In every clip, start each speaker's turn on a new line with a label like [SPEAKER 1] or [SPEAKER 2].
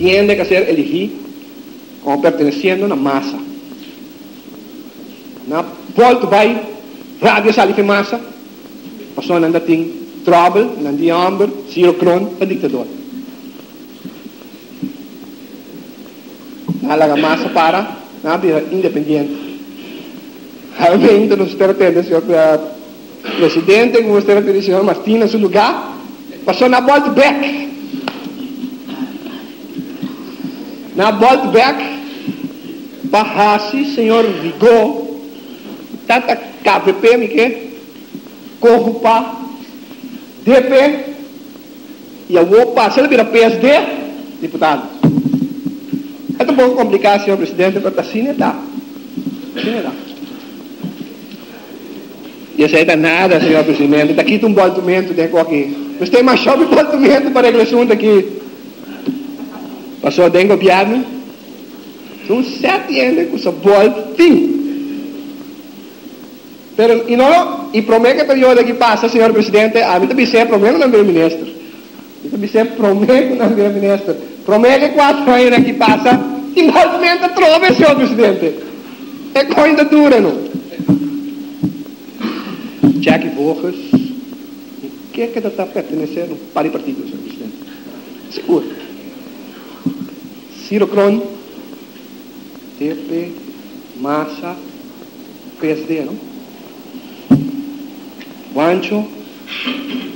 [SPEAKER 1] Tiende ku a ser eligí komo pertenesiendo na masa. Na bòltu bai rabia sali fe masa, pasobra nan ta tin tròbel, nan di hòmber, Ciro Kroon ta diktador. Nan a laga masa para, nan a bira independiente. Realmente nos mester a tende señor presidente ku mester a pidi señor Martin na su lugá, pasobra nan a bòltu bèk. Nan a bòltu bèk pa hasi señor Rigaud tanta KVP mi ke kohu pa DP. I awor pasa el bira PSD diputado. E ta un poco complica, señor presidente, pero ta asina e ta. Asina e ta. I esey ta nada, señor presidente. Ta kita un boltumento den cu aki. Mester masha hopi boltumento pa regla asunto aki. Pasobra den gobierno tin un set hende cu sa bolt tin. Pero i no lo, i prome ku e periodo aki pasa, señor presidente, ami ta bis'é prome ku nan bira minister. Mi ta bis'é prome ku nan bira minister. Prome ku e kuatro añanan aki pasa, tin boltumento atrobe, señor presidente. E koin ta dura no. Jacky Voges, mi ke ke ta ta pertenesé na un par di partido, señor presidente. Sigur. Ciro Kroon, DP, Massa. PSD, no? Juancho,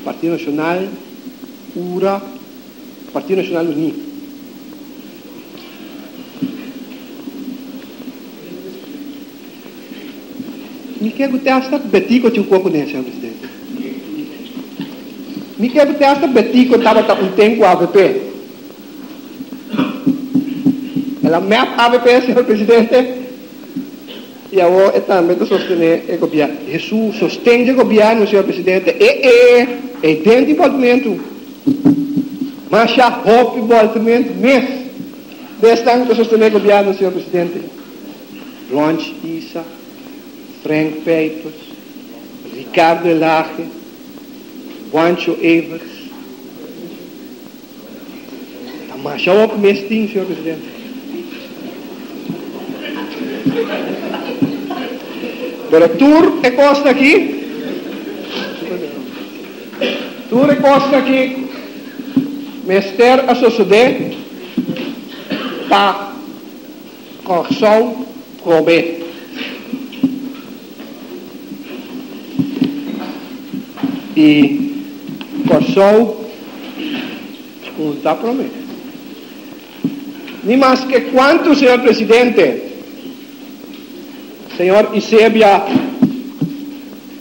[SPEAKER 1] Partido Nacional, ura, Partido Nacional Uní. Mi ke ku te hasta Betico tin un koko den, señor presidente. Mi ke ku te hasta Betico tabata un ten ku avp. El a mep avp, señor presidente. I awor e tambe ta sostené e gobièrnu. Hesus sosten dje gobièrnu, señor presidente. E e e den tin bòltumentu. Masha hopi bòltumentu mes den esnan ku ta sostené e gobièrnu, señor presidente. Ronchi Isa, Frank Pijpers, Ricardo Elhage, Juancho Everts. Ta masha hopi mes tin, señor presidente. Pero tur e kosnan aki, tur e kosnan aki mester a sosodé pa Kòrsou promé. I Kòrsou ta promé. Ni maske kuantu, señor presidente, señor Isebia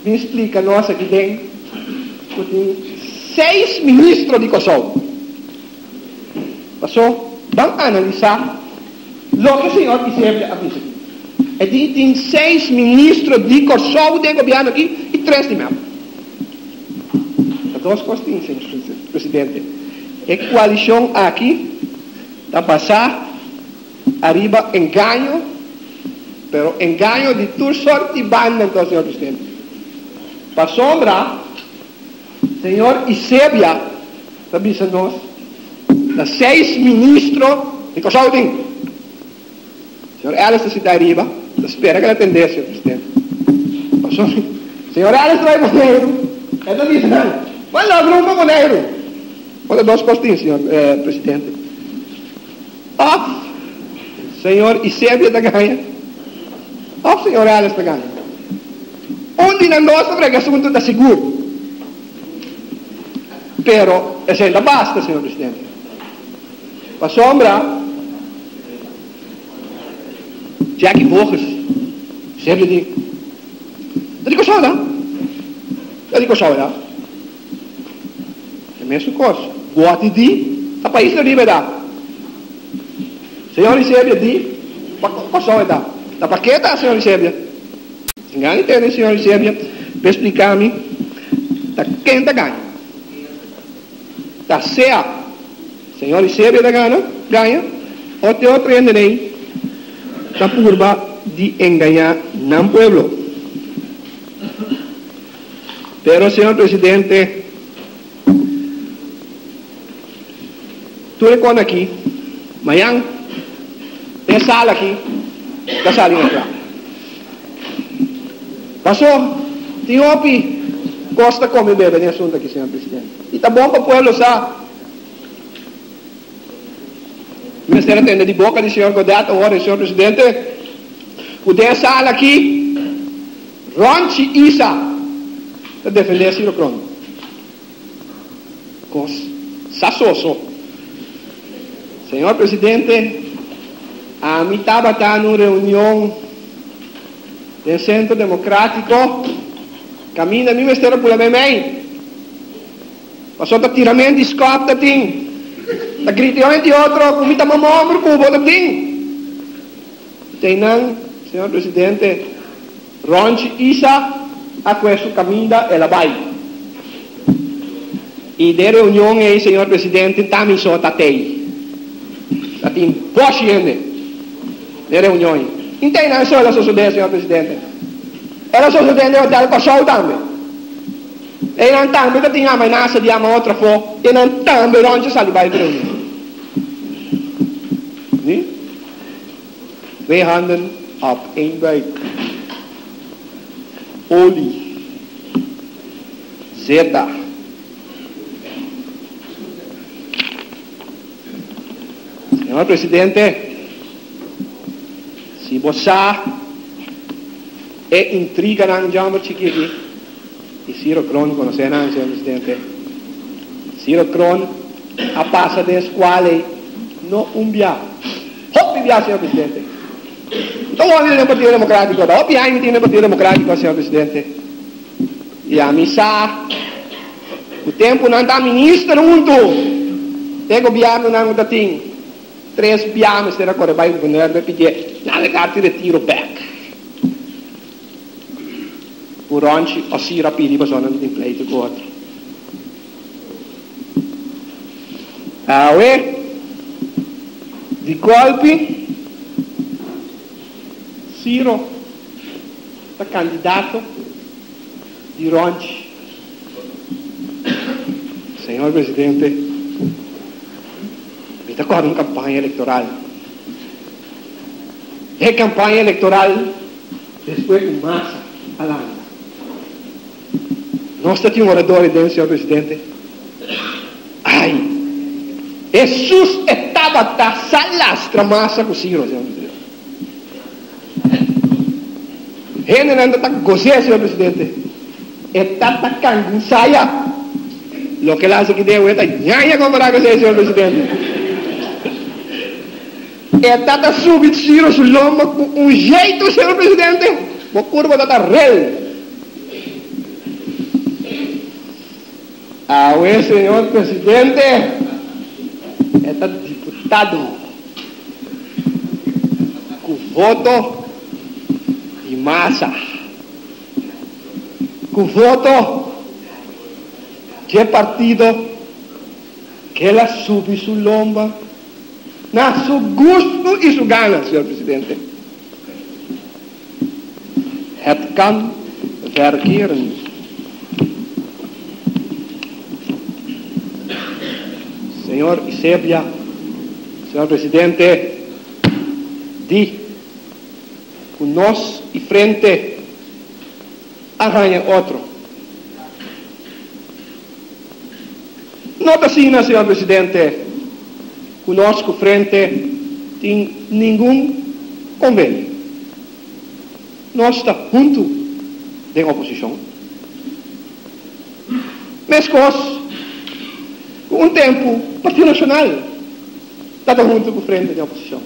[SPEAKER 1] bin splika nos aki den ku tin seis ministro di Kòrsou. Paso, ban analisá loke señor Isebia a bisa aki. E di tin seis ministro di Kòrsou den gobièrnu aki i tres di mep. Ta dos kos tin, señor presidente. E koalishon aki ta basá ariba engaño, pero engaño di tur sort di banda anto, señor presidente. Pasobra señor Isebia ta bisa nos ta seis ministro di Kòrsou tin. Señor Ellis ta sita ariba, ta spera ku el a tendé, señor presidente. Pasobra señor Ellis ta bai Boneiru, e ta bisa nan, Bo logra un pa Boneiru. Bo ta dos kos tin, señor presidente. Òf señor Isebia ta gaña, òf señor Ellis ta gaña. Un di nan dos ta brega asuntu ta sigur. Pero esei ta basta, señor presidente. Pasobra Jacky Voges semper di, Ta di Kòrsou da? Ta di Kòrsou da? E mesun kos, Guati di, ta pais na riba e da. Señor Isebia di, pa Kòrsou e da. Ta pa ke ta, señor Isebia? Sin gana di tende señor Isebia pa e splika mi ta ken ta gaña. Ta sea Señor Isebia ta gana, gaña, o te otro hendenan ta purba di engañá nan pueblo. Pero, señor presidente, tur e kon aki. Mañan den sala aki ta sali na kla. Paso tin hopi kos ta kome bebe den asuntu aki, señor presidente. I ta bon pa pueblo sa. Mester a tende di boka di señor Godett awor, señor presidente, ku den e sala aki Ronchi Isa ta defendé Ciro Kroon. Kos sa soso. Señor presidente, ami tabata na un reunion den Centro Democratico kaminda mi mester a bula meimei. Pasobra ta tirament di skòp ta tin. Ta grita un di otro ku mi ta mama hòmber ku bo ta tin. Teinan, señor presidente, Ronchi Isa a kue su kaminda el a bai. I den reunion ei, señor presidente, ta mi so ta tei. Ta tin boshi hende den reunion ei. I teinan so el a sosodé, señor presidente. El a sosodé den Hotel Kòrsou tambe. Einan tambe ta tin amenasa di ama otro afó, einan tambe Ronchi sali bai ku reunion. Ni? Twee handen op één buik. Olie. Zeta. Señor Presidente, si bo sa e intriganan djòmber chikiti, I Ciro Kroon konosé nan, señor presidente. Ciro Kroon a pasa den skual ei no un bia, hopi bia, señor presidente. Mi ta wòrdu den Partido Demokrátiko, ta hopi aña mi tin den Partido Demokrátiko, señor presidente. I ami sa ku tempu nan ta minister huntu den gobièrnunan ku ta tin tres bia mester a kore bai gobernador bai pidié nan e karta di retiro bèk. Ku Ronchi o Ciro a pidi pasobra nan ta tin pleitu ku otro. Awe, di golpi, Ciro ta kandidato di Ronchi. Señor Presidente, mi ta kòrda un kampaña elektoral. E kampaña elektoral. Despues ku masa a lanta. Nos ta tin un orador ei den, señor presidente. Ai! Hesus e tabata sa lastra masa ku Ciro, señor presidente. Hendenan ta ta goz'é, señor presidente. E ta ta kangusaya. Loke el a hasi aki den awe ta ñaña kompará ku esei, señor presidente. E tata subi Ciro su lomba cu un jeito, señor presidente, bo curpa ta ta rel. Awe, señor presidente, e ta diputado cu voto di masa, cu voto dje partido k'el a subi su lomba. Na su gusto y su gana, señor presidente. Het kan verkeren. Señor Isebia, señor presidente, di cu nos y frente a haña otro. No ta asina, señor presidente, cu nos cu Frente tin ningun convenio. Nos ta hunto den oposicion. Mescos cu un tempo Partido Nacional tabata hunto cu Frente den oposicion.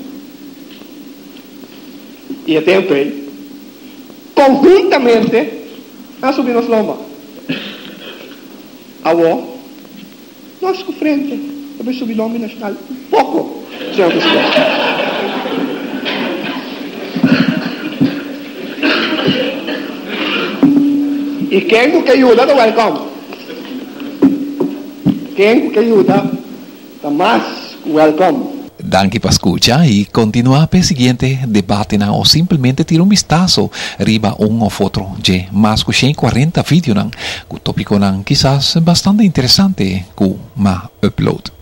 [SPEAKER 1] Y e tempo ey, conhuntamente a subi nos lomba. Awor, nos ku frente ta bai subi lombi nashonal un poko, señor presidente. I ken ku ke yuda ta wèlkòm. Ken ku ke yuda ta mas ku wèlkòm.
[SPEAKER 2] Danki pa skucha i kontinuá p'e siguiente debatenan o simpelmente tira un bistaso riba un òf otro dje mas ku 140 videonan ku tópikonan kisas bastante interesante ku m'a upload.